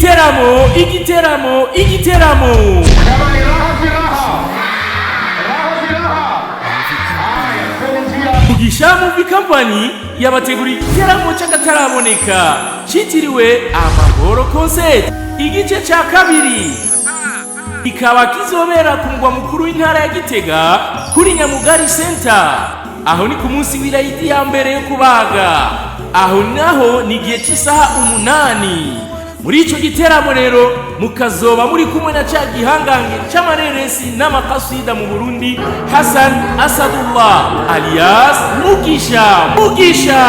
Igiteramo, igiteramo, igiteramo! Jamani, raha si raha, raha si raha. Haya, kwenye njia. Mugisha Movie Company yabateguriye igiteramo cy'akataraboneka cyitiriwe Amahoro Concert igice cya kabiri, kikaba kizobera ku mugwa mukuru w'intara ya Gitega kuri Nyamugari Center. Aho ni ku munsi w'irayidi ya mbere yo kubaga, aho naho ni igihe cy'isaha 8. Muri icyo giteramo rero mukazoba muri kumwe na cya gihangange cy'amareresi n'amakasida mu Burundi, Hassan Asadullah alias Mugisha. Mugisha.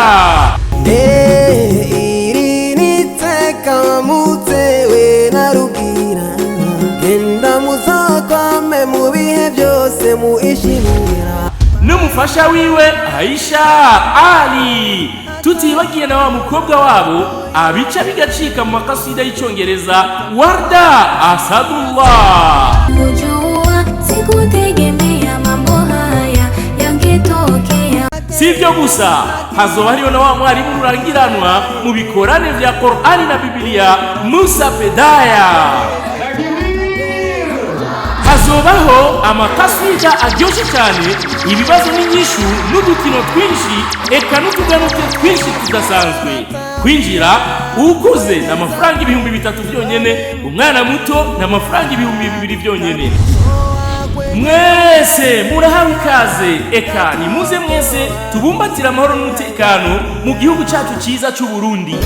Iri ni iteka mutewe na Rugira, genda muzokwame mu bihe byose muishimira. N'umufasha wiwe Aisha Ali, tutibagiye na wa mukobwa wabo abica bigacika mu makasida y'icyongereza, Warda Asadullah. Kujua sikutegemea mambo haya yangetokea. Si ibyo gusa, hazoba hariyo na wa mwarimu rurangiranwa mu bikorane vya Korani na Bibiliya, Musa Pedaya. Takbir! Hazobaho amakasida aryoshye cyane, ibibazo n'inyishu n'udukino twinshi, eka n'utuganuke twinshi tudasanzwe. Kwinjira, ukuze ni amafaranga 3000 byonyene, umwana muto ni amafaranga 2000 byonyene. Mwese murahawe ikaze, eka nimuze mwese tubumbatire amahoro n'umutekano mu gihugu cyacu cyiza cy'u Burundi.